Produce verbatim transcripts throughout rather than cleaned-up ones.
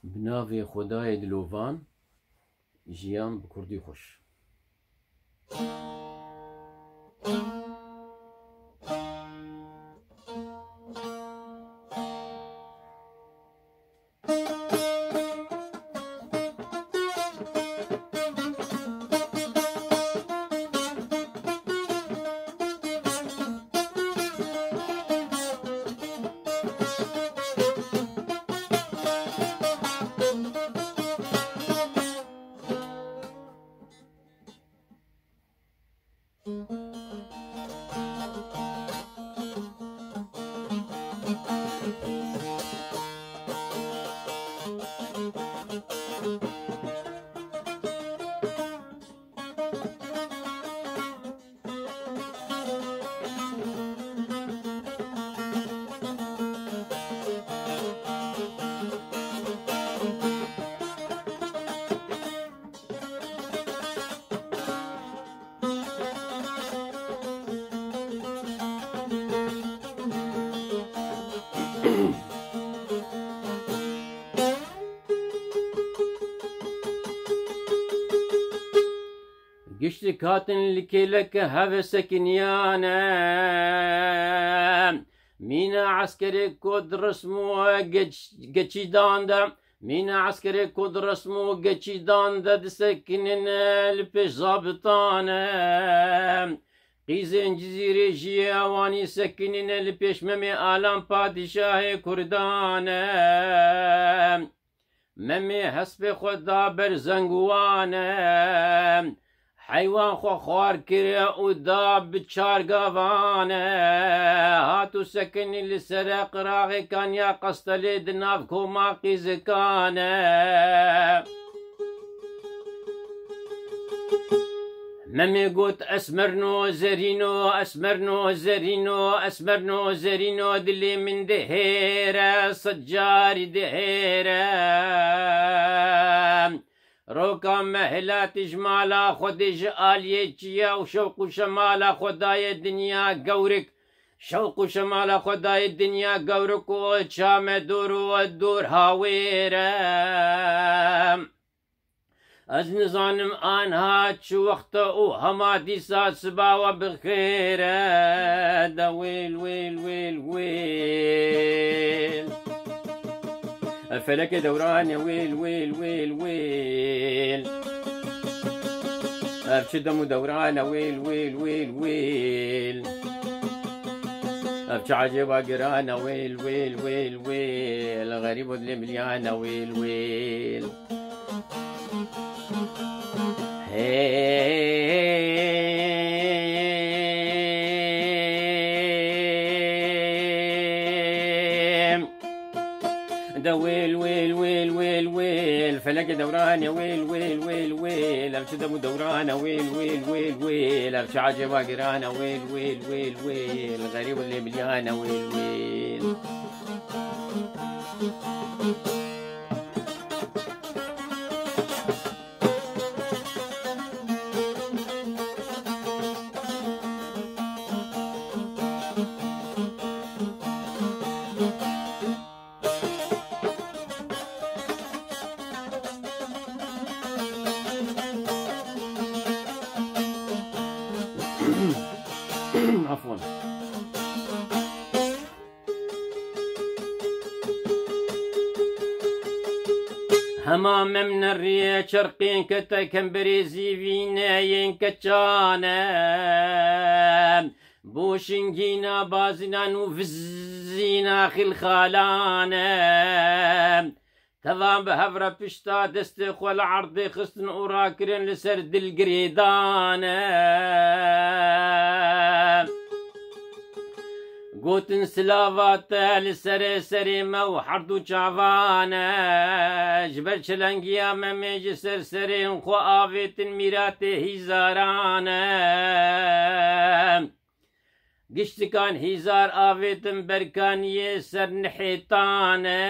Bi navê Xwedayê dilovan, jiyan bi kurdî xweş. Giştik hatin li kêleke heve sekiniyane. Mîna eskerê ku di rism û geç-, geçîdan de, mîna eskerê ku di rism û geçîdan de disekinin li pêş zabitan e. Qîzên Cizîrê jî ewanî sekinîne li pêş Memê Alan padîşahê Kurdan e. Memê hespê xwe da ber zenguwan e. Heywan xwe xwar kir û da bi çar gavan e. Hat û sekinî li sere qiraxê Kanya Qestelê di nav koma qîzikan e. Memê got, "Esmerno zerîno, esmerno zerîno, esmerno zerîno, dilê min dihêre, sed carî dihêre." Roka me hilatî ji mala Xwedê ji aliyê çiya û şewq û şemala xwe daye dinya gewrik. Şewq û şemala xwe daye dinya gewrik û ça me dor û dor hawêr e. Ez nizanim anha çi wext e û hema dîsa siba we bi xêr e. De wêl, wêl, wêl, wêl. Ev felekê dewran e, wêl, wêl, wêl, wêl. Ev çi dem û dewran e, wêl, wêl, wêl, wêl. Ev çi ecêba giran e, wêl, wêl, wêl, wêl. Xerîb û dilê milyan e, wêl, wêl. Hey. De wêl, wêl, wêl, wêl, wêl. Felekê dewran e, wêl, wêl, wêl, wêl. Ev çi dem û dewran e, wêl, wêl, wêl, wêl. Ev çi ecêba giran e, wêl, wêl, wêl, wêl. Xerîb û dilê milyan e, wêl, wêl. Afwan. Hema Mem nerî çerqên kete kemberê zîvîneyên keçan e. Bo şingîna bazînan û vizîna xilxalan e. Tevan bi hev re pişta destê xwe li erdê xistin û rakirin li ser dil girêdan e. Gotin, "Silava te li serê serê me û herdu çavan e." Ji ber çelengiya Memê ji ser serên xwe avêtin mîratê hîzaran e. Giştikan hîzar avêtin berkaniyê ser nihêtan e.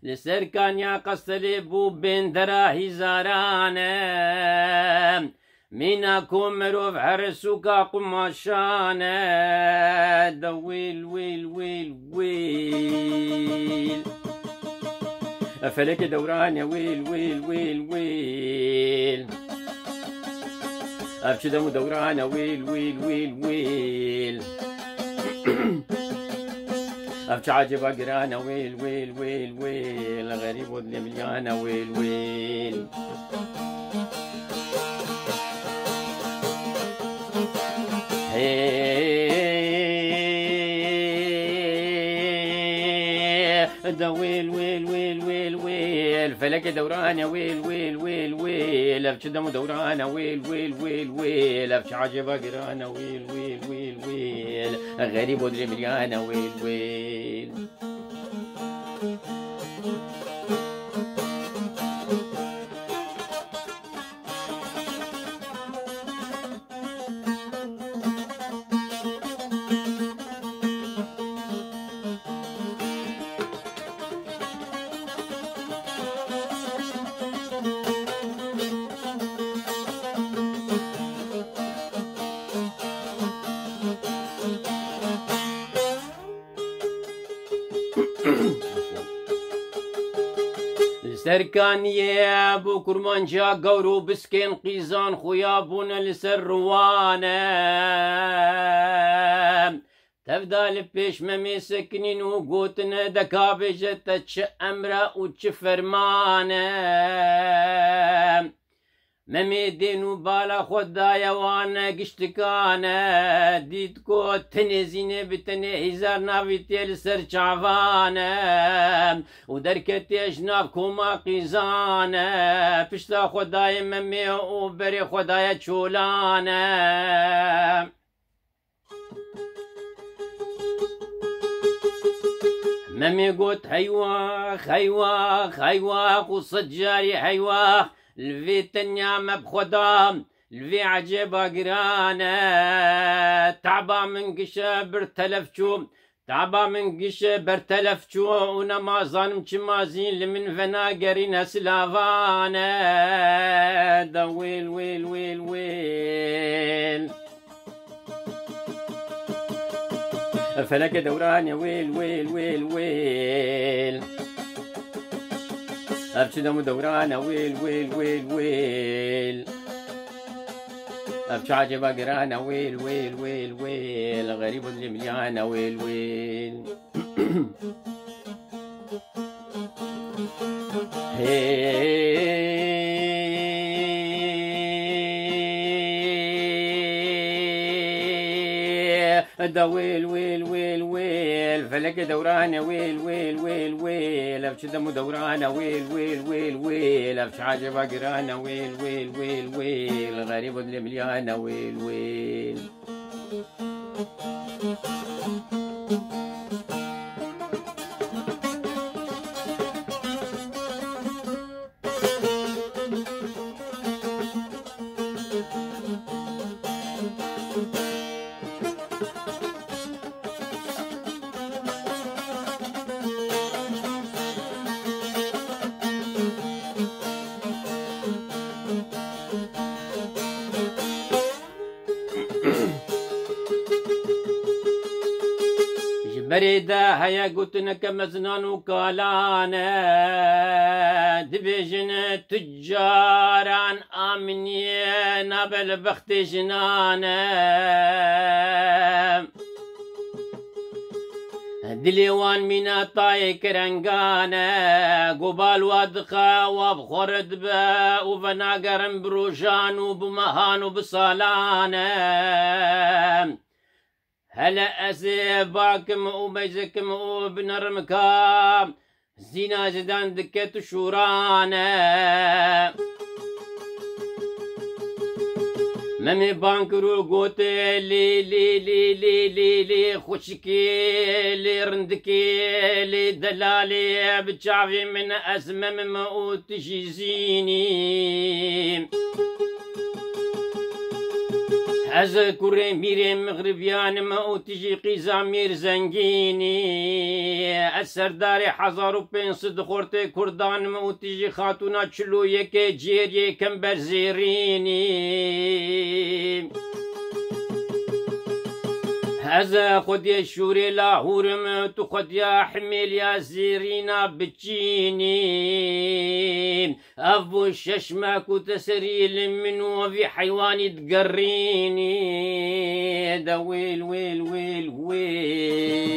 Li ser kaniya Qestelê bû bêndera hîzaran e. Mîna ku mirov here sûka qumaşan e. De wêl, wêl, wêl, wêl. Ev felekê dewran e wêl, wêl, wêl, wêl. Ev çi dem û dewran e wêl, wêl, wêl, wêl. Ev çi ecêba giran e wêl, wêl, wêl, wêl. Xerîb û dilê min yan e wêl, wêl. Hê, de wêl, wêl, wêl, wêl, wêl. Felekê dewran e wêl, wêl, wêl, wêl. Ev çi dem û dewran e wêl, wêl, wêl, wêl. Ev çi ecêba giran e wêl, wêl, wêl, wêl. Xerîb û dilê min yan e wêl, wêl. Li ser kaniyê bo kurmanciya gewr û biskên qîzan xuya bûne li ser riwane. Tevda li pêş Memê sekinîn û gotine, de ka bêje te çi emre û çi fermane. Memê dên û bala xwe daye wan giştikane, dît ku tenê zînê bi tenê hîzar navîtiye li ser çavane û derketiye ji nav koma qîzane. Pişta xwe daye Memê û berê xwe daye çolane. Memê got, heywax, heywax, heywax û sed carî heywax, li vê tenya me bi xwe da, li vê ecêba giran e. Taba min gişe bir telef çû, taba min gişe ber telef çû û nema zanim çima zîn li min venagerîne silavane. Da wêl, wêl, wêl, wêl. Feleke dewran e wêl, wêl, wêl, wêl. Ev çi dem û dewran e wêl, wêl, wêl, wêl. Ev çi ecêba giran e wêl, wêl, wêl, wêl. Xerîb û dilê milyan e wêl, wêl. Hê, da wêl, wêl, wêl, wêl. Felekê dewran e wêl, wêl, wêl, wêl. Ev çi dem û dewran e wêl, wêl, wêl, wêl. Ev çi ecêba giran e wêl, wêl, wêl, wêl. Xerîb û dilê milyan e wêl, wêl. Ji berê de heye gotineke mezinan û kalan e, dibêjin tu caran aminiyê nabe li bextê jinan e. Dilê wan mîna tayê kirengan e, gobal wa dixe, wa bi xwe re dibe û venagerin bi rojan û bi mehan û bi salan e. Hele ez ê bakim û meyzekim û binerim ka zîna zidan dike tu şûran e. Memê bang kir û gote, lê, lê, lê, lê, lê, lê, xwişikê, lê rindikê, lê delalê, bi çavê min ez Mem im û tu jî Zînî. Ez kurê mîrê Mixribiyan im û tu jî qîza Mîr Zengînî. Ez serdarê hezar û pênc sed xortê Kurdan im û tu jî xatûna çil û yekê cêriyê Kember Zêrînî. Ez xwediyê şûrê lahûr im, tu xwediya himêliya zêrîna biçînî. Ev bû şeş me ku te serî li min û vî heywanî digerînî. De wêl, wêl, wêl, wêl.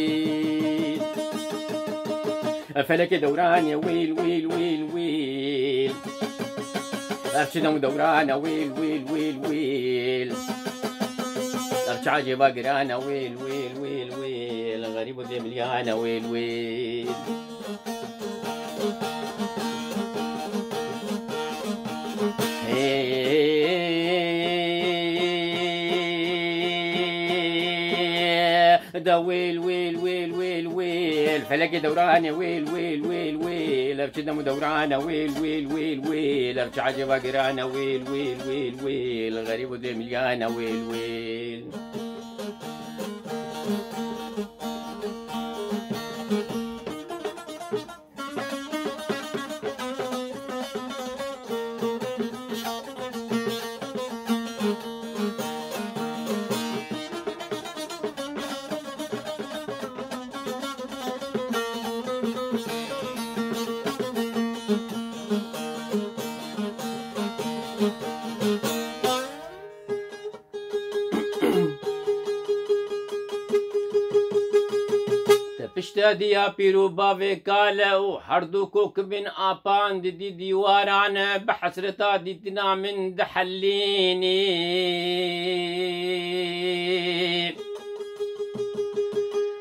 Felekê dewran e, wêl, wêl, wêl, wêl. Ev çi dem û dewran e, wêl, wêl, wêl, wêl. Ev çi ecêba giran e, wêl, wêl, wêl, wêl. Xerîb û dêmiliyan e, wêl, wêl. Hey. De wêl, wêl, wêl, wêl, wêl. Felekê dewran e, wêl, wêl, wêl, wêl. Ev çi dem û dewran e, wêl, wêl, wêl, wêl. Ev çi ecêba giran e, wêl, wêl, wêl, wêl. Xerîb û dêmiliyan e, wêl, wêl. Te pişte diya pîr û bavê kale û herdu kokimên apan didî dîwaran bi hesreta dîtina min dihelînî.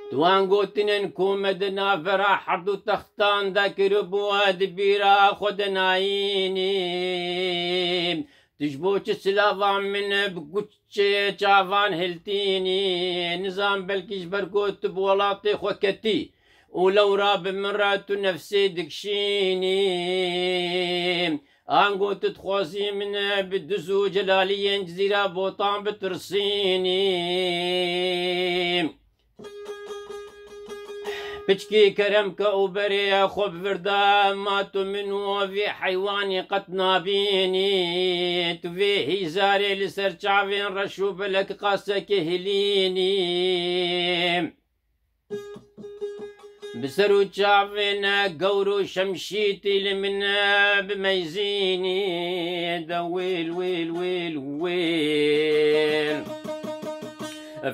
Tu wan gotinên ku me di navbera herdu textan de kiribû, di bîra xwe de nayînî. Tu ji bo çi silava min bi guçê çavan hiltînî? Nizam belkî ji ber ku tu bi welatê xwe ketî û lewra bi min re tu nefsê dikişînî. Ango tu dixwazî min bi duz û celaliyên Cizîra Botan bitirsînî. Piçkî kerem ke û berê xwe bi vir de, ma tu min û vî heywanî qet nabînî. Tu vê hîzarê li ser çavên reş û belek qasekê hilînî. Bi ser û çavên gewr û şemşîtî li min bimeyzînî. De wêl, wêl, wêl, wêl.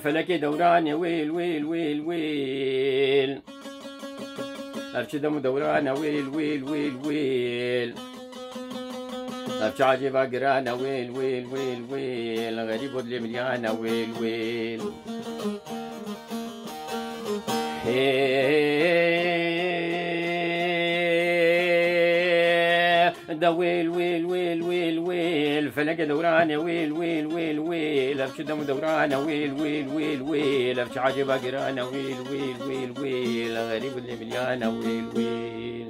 Felekê dewran e, wêl, wêl, wêl, wêl. Ev çi dem û dewran e, wêl, wêl, wêl, wêl. Ev çi ecêba giran e, wêl, wêl, wêl, wêl. Xerîb û dilê miliyan e, wêl, wêl. Hê, de wêl, wêl, wêl, wêl, wêl. Felekê dewran e, wêl, wêl, wêl, wêl. Ev çi dem û dewran e, wêl, wêl, wêl, wêl. Ev çi ecêba giran e, wêl, wêl, wêl, wêl. Xerîb û dilê miliyan e, wêl, wêl.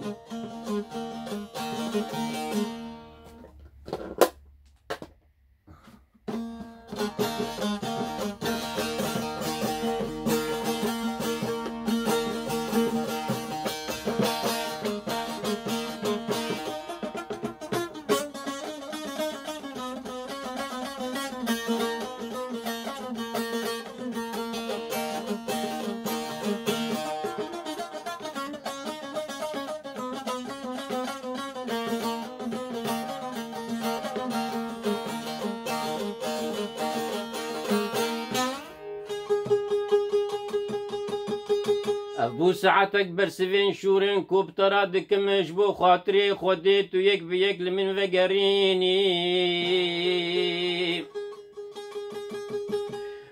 Ev bû saetek bersivên şûrên ku bi te re dikim, ji bo xatirê Xwedê tu yek bi yek li min vegerînî.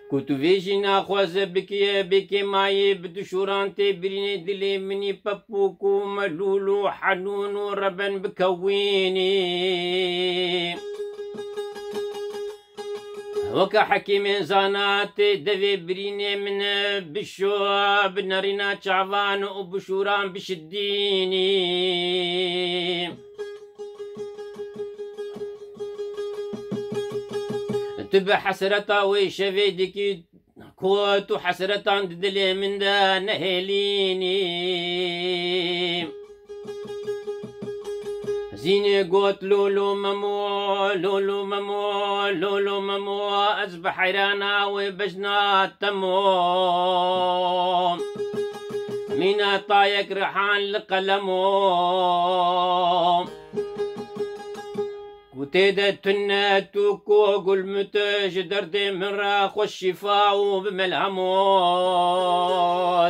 Ku tu vê jî naxwaze bikî, bê kêmayî bi du şûran tê birînê dilê min î pepûk û melûl û henûn û reben bikewînî. Weke hekîmên zana tê devê birînê min bişo bi nerîna çavan û bi şûran bişidînî. Tu bi hesreta wê şevê dikî, ku tu hesretan di dilê min de nehêlînî. Zînê got, "Lolo Memo, Lolo Memo, Lolo Memo, ez bi heyrana wê bejna temo. Mîna tayek rihan li qelemo. Ku tê de tune tu ku gul mute ji derdê min re xwe şîfa û bi melhemo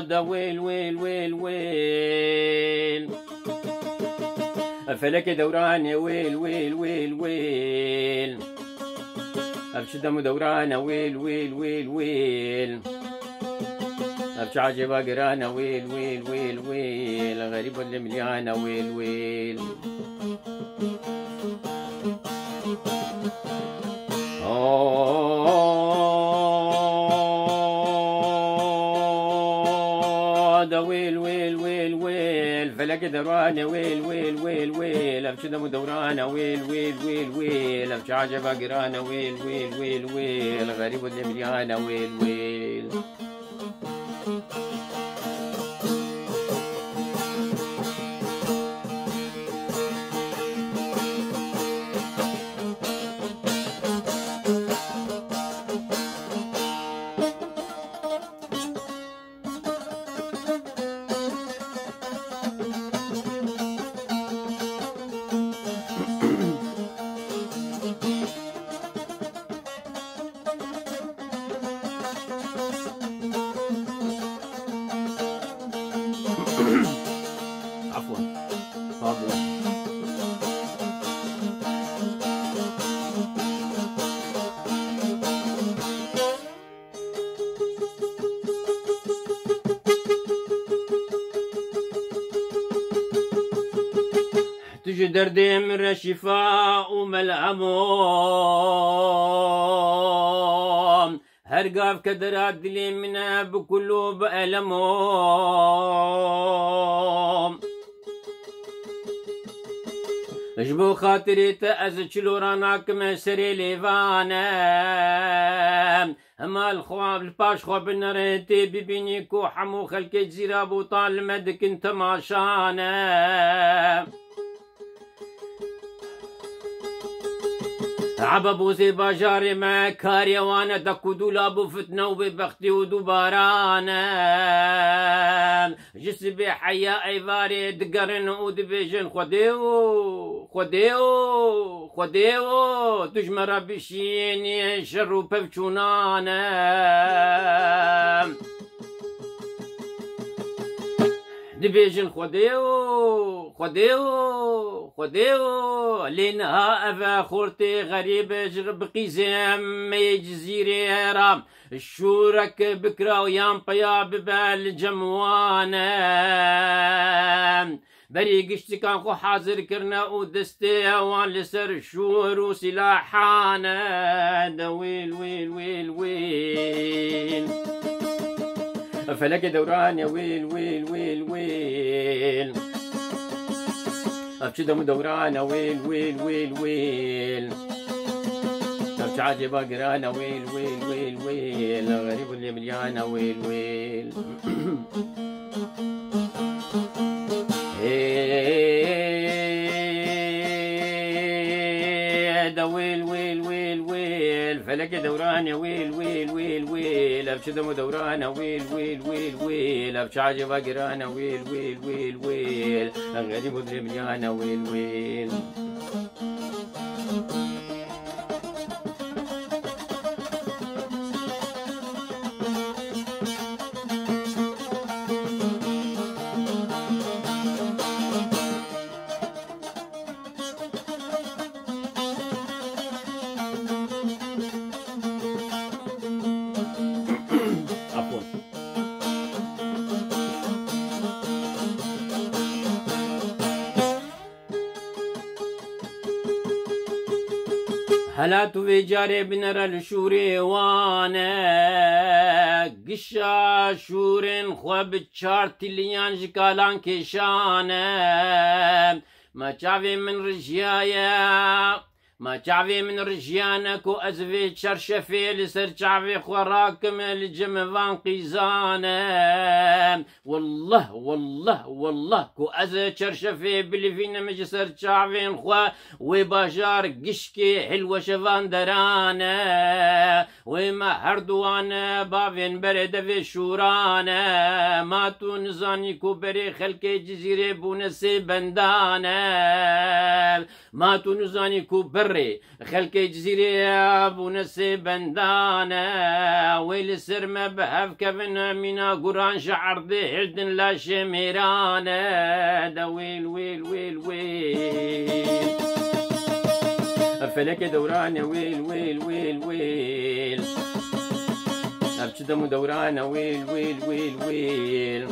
de wêl, wêl, wêl, wêl." Felekê dewran e wêl, wêl, wêl, wêl. Ev çi dem û dewran e wêl, wêl, wêl, wêl. Ev çi ecêba giran e wêl, wêl, wêl, wêl. Xerîb û lêmliyan e wêl, wêl. Oh, da wêl, wêl, wêl, wêl. Felekê dewran e wêl, wêl, wêl, wêl. Ev çi dem û dewran e wêl, wêl, wêl, wêl. Ev çi ecêba giran e wêl, wêl, wêl, wêl. Xerîb û lêmliyan e wêl, wêl. Afwan. Pardon. Tu ji derdê min re şîfa û melhem o. Her gav ke dera dilê min e bi kul û bi elem o. Ji bo xatirê te ez çilora nakim serê lêvan e. Hema li xwe, li paş xwe binere tê bibînî ku hemû xelkê Cizîra Botan li me dikin temaşane. Ebe bozê bajarê me karê wan e, dek û dûlab û fitne û bêbextî û dûbaran e. Ji sibê heya eyvarê digerin û dibêjin, "Xwedê o, Xwedê o, Xwedê o, tu ji me re bişînî şer û pevçûnan e." Dibêjin, "Xwedê o, Xwedê o, Xwedê o." Lê niha ev xortê xerîb ji bi qîzê me yê Cizîrê re şûrek bikira û yan peya bibe li cem wan e. Berî giştikan xwe hazir kirine û destê wan li ser şûr û sîlahan e. De wêl, wêl, wêl, wêl. Felekê dewran e wêl, wêl, wêl, wêl. Ev çi dem û dewran e wêl, wêl, wêl, wêl. Ev çi ecêba giran e wêl, wêl, wêl, wêl. Xerîb û lêmliyan e wêl, wêl. Ê, de wêl, wêl, wêl, wêl. Felekê dewran e wêl, wêl, wêl, wêl. Ev çi dem û dewran e wêl, wêl, wêl, wêl. Ev çi ecêba giran e wêl, wêl, wêl, wêl. Xerîb û lêmliyan e wêl, wêl. Afwan. Hela tu vê carê binere li şûrê wan e, gişa şûrên xwe bi çar tiliyan ji kalan kêşan e. Ma çavê min rijiyaye, Ma çavê min rijiyane ku ez vê çerşefê li ser çavê xwe rakim li cem van qîzane. Wallah, wallah, wallah ku ez çerşefê bilivînim ji ser çavên xwe, wê bajar gişkê hilweşevan derane. Wê me herduwan bavên berê devê şûrane. Ma tu nizanî ku berê xelkê Cizîrê bûne sê bendane. Ma tu nizanî ku berê xelkê Cizîrê bûne sê bendane. Wê li ser me bi hev kevin mîna guran ji erdê hildin laşê mêrane. De wêl, wêl, wêl, wêl. Ev felekê dewran e, wêl, wêl, wêl, wêl. Ev çi dem û dewran e, wêl, wêl, wêl, wêl.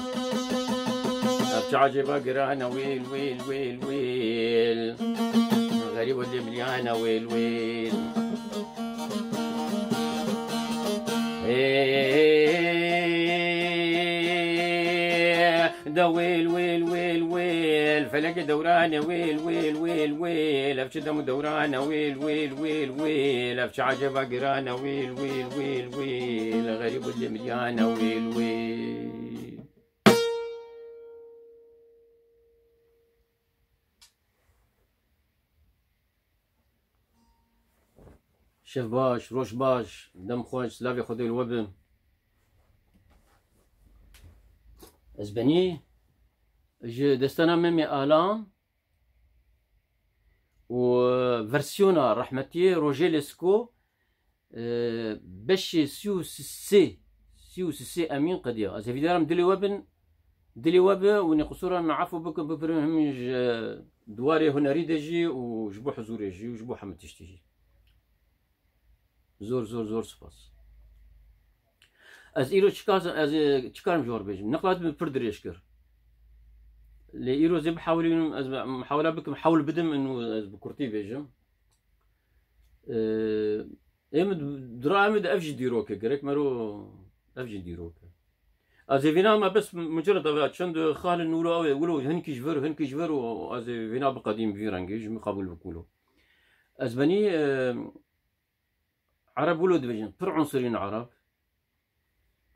Ev çi ecêba giran e, wêl, wêl, wêl, wêl. Xerîb û lêmliyan e, wêl, wêl. Ê, de wêl, wêl, wêl, wêl. Felekê dewran e, wêl, wêl, wêl, wêl. Ev çi dem û dewran e, wêl, wêl, wêl, wêl. Ev çi ecêba giran e, wêl, wêl, wêl, wêl. Xerîb û lêmliyan e, wêl, wêl. Şev baş, roj baş, dem xweş, silavê Xwedê li we be. Ez benî ji destana Memê Alan û versiyona rehmetiyê Rojê Lesko, e, beşê sî û sê, sî û sê emîn qediya. Ez hêvîdarim dilê we bin, dilê we bi û nê qisûra min efû bikin, bipirin him ji diwarê hunerî de jî û ji bo huzûrê jî û ji bo hemû tiştî jî. Zor, zor, zor spas. Ez îro çikar, ez, e, çikarim ji we re bêjim? Niqlat min pir dirêj kir. Lê îro zê bihewilînim, ez bi, mihewila bikim, hewl bidim, inu ez bi kurtî bêjim. E, ê min dira, em de ev jî dîrok e, gerek mero ev jî dîrok e. Ez ê vîna me bes mucerred ave çend xalin nûra ew ê wilo hinkî ji vir, hinkî ji vir û ez ê vîna biqedîm vî rengî, ji min qebûl bikûlo. Ez benî, e, Ereb wilo dibêjin, pir unsurî ne Ereb.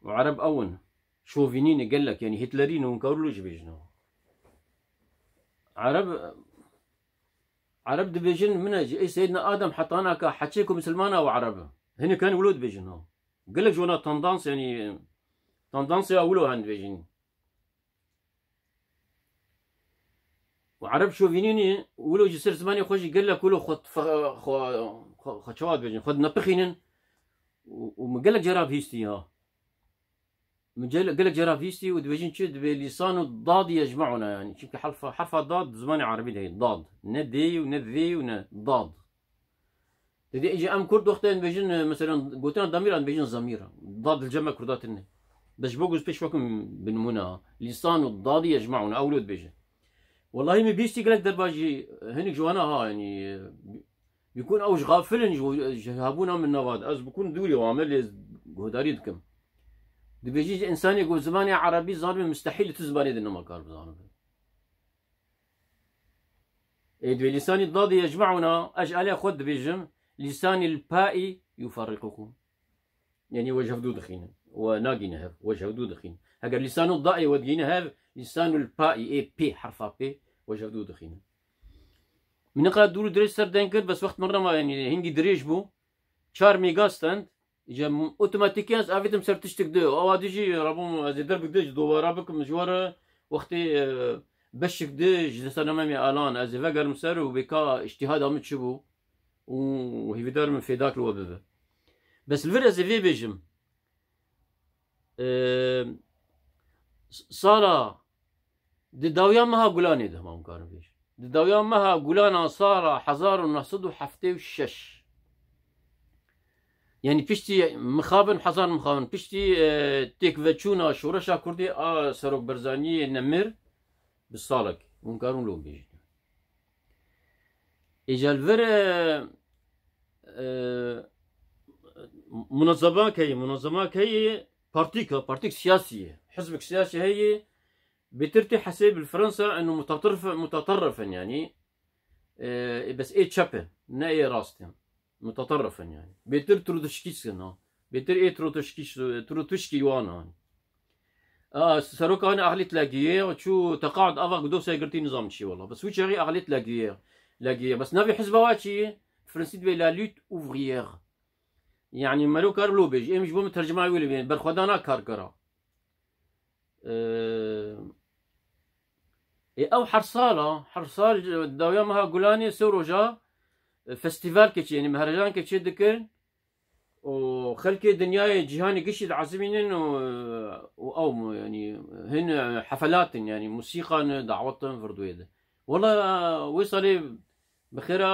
Û Ereb ew in. Şovînî ne gelek, yanî Hitlerî ne, hûn kar wilo jî bêjin. Ereb, Ereb dibêjin, min e, ji ê Seyyidina Adem heta naka heçê ku misilmana û Ereb e. Hinek hene wilo dibêjin, ha. Gelek ji wana tendans, yanî, tendans ya wilo hen dibêjin. Û Ereb şovînî ne, wilo ji ser zimanê xwe jî gelek wilo xwe, xwe, xwe, xwe çawa dibêjin, xwe dinepixînin û, û min gelek cara bihîstî ha. Min gel-, gelek cara bihîstî û dibêjin çi? Dibê lîsan û dadî yecmeuna, yanî. Çimkî herfa, herfa dad di zimanê erebî de heye. Dad. Ne dê û ne zê û ne dad. Didê, îca em kurd wextê em dibêjin, e, mesela, gotina damîran dibêjin zamîr. Dad li cem me kurda tune. Bes ji bo ku ez pêş wekim bi nimûne ha. Lîsan û dadî yecmeuna, ew wilo dibêjin. Wellahî min bihîstî gelek derbas jî, hinek ji wana ha, yanî, e, bikun ew ji xafil in ji, ji hebûna min nava de. Ez bikun dûrî wan me lê guhdarî dikim. Dibêjî ji însanê ku zimanê erebî zanibe mustehîl tu zimanê din nema kar bizanibe. Ê dibê lîsanî dadî yecmeuna, ez alê xwe dibêjim, lîsanî l-paî yuferriqukum. Yanî we ji hevdû dixînin. We nagîne hev, we ji hevdû dixînin. Heger lîsanû daê we digîne hev, lîsanû l-paî, ê pê, herfa pê, we ji hevdû dixînin. Min niqas dûr û dirêj ser deng kir, bes wext min rema, yanî hingî dirêj bû. Çar mega stend, îca otomatîkî ez avêtim ser tiştik di. Awa di jî rabûm, ez ê derbik di ji dovara bikim, ji we re wextê, e, beşik di ji destana Memê Alan, ez ê vegerim ser û bêka îştîhada min çi bû. Û hêvîdar im fêdak li we bibe. Bes li vir ez ê vê bêjim. Ee, s-, sala di dawiya meha Gulanê de, hema hûn karin bêjin. Di dawiya meha Gulana sala hezar û neh sed û heftê û şeş. Yanî piştî mixabin, hezar mixabin, piştî, e, têkveçûna şoreşa Kurdî a Serok Barzaniyê nemir bi salek. Hûn karin lo bêjin. Îca li vir, e, e, munezema heye, munezema heye, partîk, partîk siyasî ye. Hizbek siyasî heye, bêtir tê hesêb li Fransa eno mutaterrif, mutaterrif in yanî. E, bes ê çep e, ne ê rast e. Muteterrif in yani. Bêtir Trotskîst in ha. Bêtir ê Trotskîst, Trotskî wan in. A, seroka hani axlît legiyê, çû teqaud ava ku dosyayê girtî nizam çi wala. Bes wî çaxî axlît legiyê, legiyê. Bes navê hizba wa çi ye? Fransî divê La Lutte Ouvrière. Yani mero kar lo bêj. Em ji bo min tercuma wê li bêjin. Berxwedana karkera. Ee, ê ew her sal a, her sal dawiya meha Gulanê sê roja, e, festîvalkê çê, yani mehrecankê çê dikin. û xelkê dinyayê cîhanê gişî diezimînin û, û ew mu, yanî hin, e, hefelat in, yanî musîqa ne, dawet in, virdûyê de. Wela wê salê bi xêra,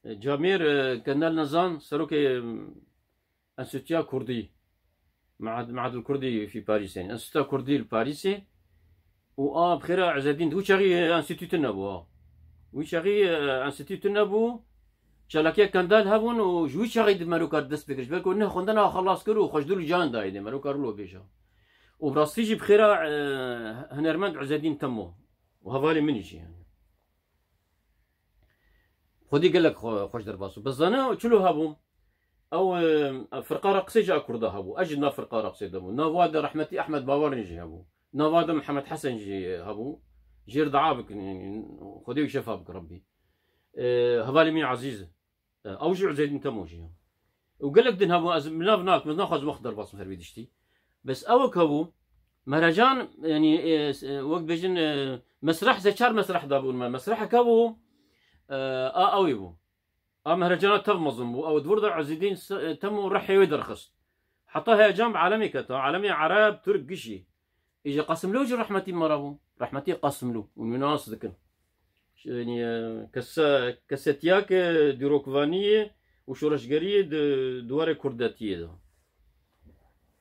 e, Camêr, e, Kendal Nezan, serokê, e, Enstîtuya Kurdî, Mead-, Meadil Kurdî fî Parîsê, Enstîtuya Kurdî li Parîsê, û a bi xêra Ezedîn, wî çaxî enstîtû tune bû, ha. Wî çaxî, e, enstîtû tune bû, çalakiya Kendal hebûn û ji wî çaxî di merokar dest pê kir. Ji ber ku ne xwendina xelas kir û xwe ji dil û can dayê dê, merokar wilo bêje. Û bi rastî jî bi xêra, e, hunermend Ezedîn Temo û hevalê min jî yani. Xwedî gelek xwe-, xweş derbas bû. Bes zane çilo hebû? Ew, e, firqa reqsê jî a Kurda hebû. Ez jî nav firqa reqsê de bû. Nav wa de rehmetî Ehmed Bawerin jî hebû. Nav wa de Mihemed Hesen jî hebû. Jêr dua bikin, yanî Xwedê wî şefa bike Rebbî. E, hevalê min Ezîz. E, ew jî Uzeydîn Temo jî ya. Û gelek din hebû, ez bi nav nakim, ez naxwazim wext derbas bim her wî diştî. Bes ewek hebû, mehrecan, yanî, e, s-, e, wek bêjin, e, mesreh, se çar mesreh dabûn me. Mesrehek hebû, e, a ewî bû. A mehrecana tev mezin bû. Ew di vir de Ezîdîn se-, e, Temo rehê wê derxist. Heta heyecan bi alemê keta. Alemê Ereb, Tirk, gişî. Îja Qasimlo jî rehmetî me re bû. Rehmetî Qasimlo. Hûn wî nas dikin. Yanî, e, kese-, kesetiyake dîrokvaniyê û şoreşgeriyê di, di warê kurdetiyê de.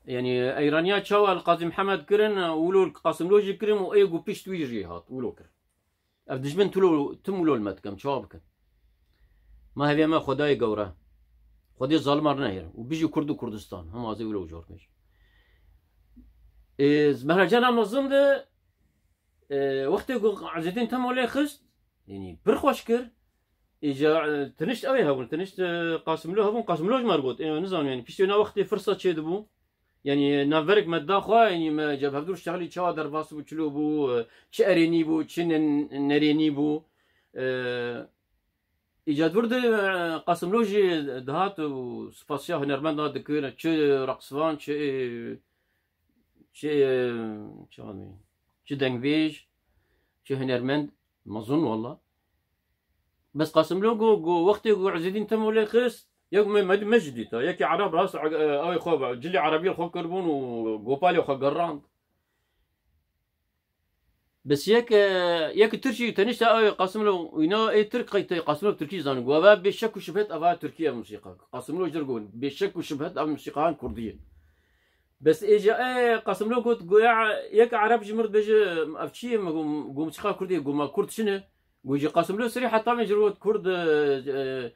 Yanî, eyraniya çawa li Qazî Mihemed kirin, wilo li Qasimlo jî kirin û ê ku pişt wî jî hat, wilo kir. Ev dijmin tulo, tim wilo li me dikim, çawa bikin? Ma hevya me Xwedayê gewre. Xwedê zalimar nehêr. Û bijî Kurd û Kurdistan. Hema ez ê wilo û cor bêjim. Ê, mehrecana mezin de, ê, wextê ku Ezedîn Temo lê xist, yanî pir xweş kir. Îca, e, tinişt ew ê hebûn, tinişt, e, Qasimlo hebûn, Qasimlo ji me re got. Ê, nizanim, yanî piştî wina wextê firsa çê dibû. Yanî navberek me da xwe, yanî me cebhevdûr şexlî çawa derbas bû, çilo bû, e, çi erênî bû, çi ne-, nerênî bû. E, Îca di vir de, e, Qasimlo jî dihat û spasiya hunermenda dikir, çi reqsvan, çi, çi, çi, çi dengbêj, çi hunermend, mezin walla. Bes Qasimlo got, got, wextê ku Ezedîn Temo lê xist, yek me, me, me jî dîta, yekî Ereb rast, e, ew ê xwe, cilê Erebî xwe kiribûn û gopalê xwe gerand. Bes yek, e, yek Tirkî tenişta ew ê Qasimlo, wîna ê Tirk qey tê Qasimlo Tirkî zanin. Got, eva bê şek û şibhet eva Tirkî ev musîqa. Qasimlo jir got, bê şek û şibhet ev musîqayan Kurdî ye. Bes ê jî, e, Qasimlo got, goya yek Ereb ji mir dibêje, ev çi ye? Me got, got musîqa Kurdî ye. Got, ma Kurd çi ne? Got jî Qasimlo serî heta min jir got, Kurd, e,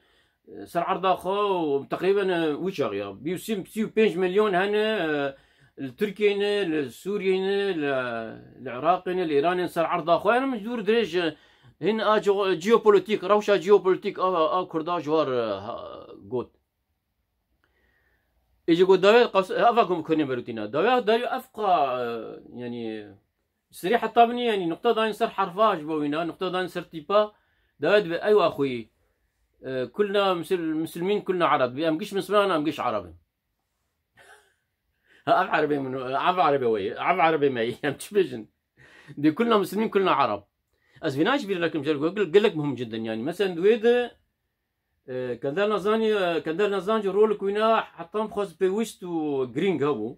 e, ser erda xwe û teqrîben, e, wî çax ya. Bî û sî, sî û pênc milyon hene, e, li Tirkiyeyê ne, li Sûriyeyê ne, li, li Iraqê ne, li Îranê ne, ser erda xwe. Hene min ji dûr dirêj, e, hin a co-, jeopolîtîk, rewşa jeopolîtîk a, a Kurda ji war, e, ha, got. Ê ji got dawê qas-, eva ku min kurê berûtîna. Dawê, dawê ev qa, e, yanî, Serî heta binî, yanî, nuqta dayîn ser herfa ji bo wîna, nuqta dayîn ser tîpa, dawet bi ew axuyî. E, kulna misil-, misilmîn, kulna Ereb. Bi em giş misilman, em giş Ereb in. Ha, ev Erebê min, ev Erebê we ye, ev Erebê me ye, em çi bêjin? Bi kulna misilmîn, kulna Ereb. Ez vîna ji bîr nekim, jer gelek, gelek muhim cidden, yanî. Mesela, di wê de, E, Kender Nazanî, e, Kender Nazan jî rolik wîna hetan xwest pêwist û girîng hebû.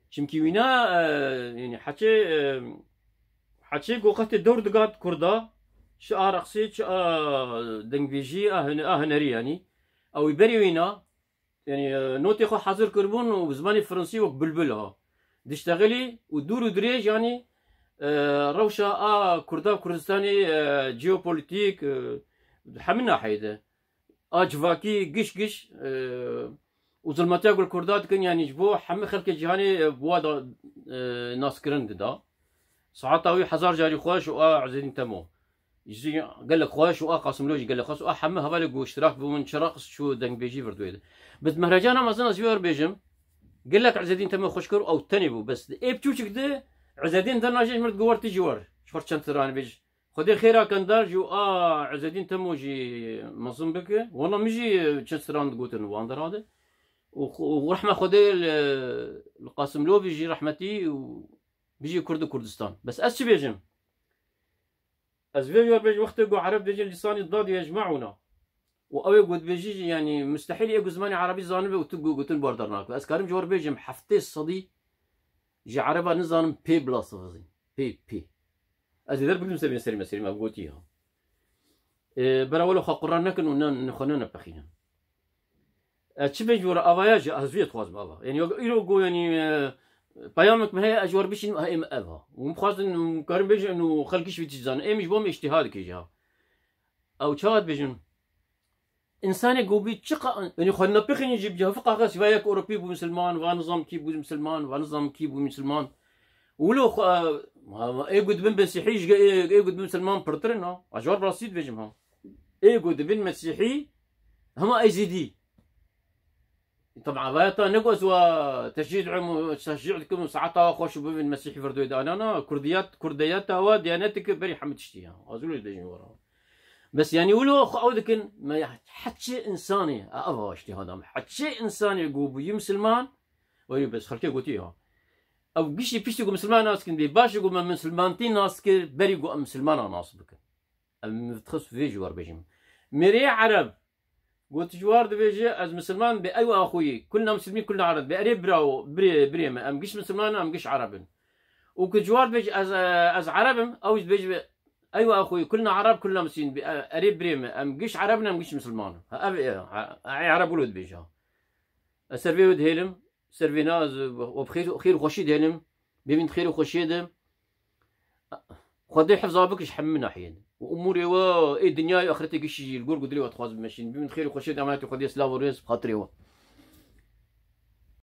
Çimkî wîna, e, yanî heçê, e, heçê ku qetê dewr digat Kurda, çi a reqsê, çi a dengbêjî, a hune-, a hunerî yanî. Ew ê berê wîna, yanî, e, notê xwe hazir kiribûn û bi zimanê fransî wek bilbil ha. Diştexilî û dûr û dirêj yanî, e, rewşa a Kurda Kurdistanê, e, jeopolîtîk, e, hemî naheyê de. A civakî giş giş, e, û zilmetiya ku li Kurda dikin, yanî ji bo hemî xelkê cîhanê, e, bi wa da, e, naskirin dida. Saeta wî hezar carî xweş û a Ezedîn Temo. Jî gelek xweş û a Qasimlo jî gelek xweş û a hemû hevalê ku iştirak bûn, çi reqs çû dengbêjî vir duyê de. Bi Mehrecana mezin ez jî wer bêjim, gelek Izedîn Temo xweş kir û ew tenê bû. Bes di ê piçûçik de Izedîn derna jê ji mir digot wer tî jî wer. Ji xwe çend stranê bêj. Xwedê xêra kendar jî û a Izedîn Temo jî mezin bike. Wela min jî çend stran digotin wan dera de. Û, û rehma Xwedê li, li Qasimlovî jî rehmetî û bijî Kurd û Kurdistan. Bes ez çi bêjim? Ez vê jor bêjim, wextê ku Ereb dibêjin lîsanî dad yecmeûna. Û ew ê ku dibêjî jî, yanî, mustehîl ê ku zimanê Erebî zanibe û tu gu-, gotin bar dernakibe. Ez karim ji we re bêjim, heftê sedî ji Ereba nizanim pê bila sivizîn. Pê, pê. Ez ê der bigrim se bên serî me, serî me gotî ya. Ê, bera wele xwe quran nekin û ne, ne xwe ne nepexînin. E, çi bê ji we re avaya jî, ez vê dixwazim ava. Yanî, yok, îro go, yanî, e, peyamek me heye, ez ji we re bişînim, ha, ê me ev ha. Û min xwazin, û karim bêjin û xelkî ji vî tişt zanin. Ê min ji bo me îştîha dike jî ha. Ew çawa dibêjin? Însanê go bî çi qa-, yanî xwe nepixînî jî bi cihê fiqa xes, va yek Ewropî bû misilman, va nizam kî bû misilman, va nizam kî bû misilman. Wilo xwe, ma, ma, ê ku dibin Mesîhî ji ge-, ê, ê ku dibin misilman pirtir in ha. Ez ji we re bi rastî dibêjim ha. Ê ku dibin Mesîhî, hema Êzîdî. Teb'a vaya ta ne ku ez wa teşcî dikim û, teşcî dikim û saeta wa xweş û bibin Mesîhî vir duyê de. Na, na, kurdiyet, kurdiyeta wa diyaneteke berî hemû tiştî ya. Ez wilo dibêjim wara. Bes yanî wilo xwe ew dikin, me heçê însanê, a, ev ha îştîha da me. Heçê însanê ku bûyî misilman, wayî bes xelkê gotî ya. Ew giştî piştî ku misilman nas kin bê, baş e ku me misilmantî nas kir, berî ku em misilmana nas bikin. Em dixist vê ji war bêjim. Mêrê Ereb, got ji war dibêje, ez misilman be, eywa axuyî, kulna muslimî, kulna Ereb be, erê birawo, birê, birê me, em giş misilman in, em giş Ereb in. Û ku ji war dibêje, ez, ez Ereb im, ew jî dibêje, eywa axuyî, kulna Ereb, kulna muslimîn, be, erê birê me, em giş Ereb in, em giş misilman in. Ha, ev, e, ha, e, Ereb wilo dibêje. Ez ser vê wê dihêlim, ser vêna ez, we bi xêr, xêr û xweşî dihêlim. Bimîn di xêr û xweşiyê de. Xwedê hifza bike ji hemî nahiyên. Û umûrê we ê dinyayê û axretê gişî jî li gor ku dilê we dixwaz bimeşîn. Bimîn di xêr û xweşiyê de, emanetê Xwedê, silav û rêz bi xatirê we.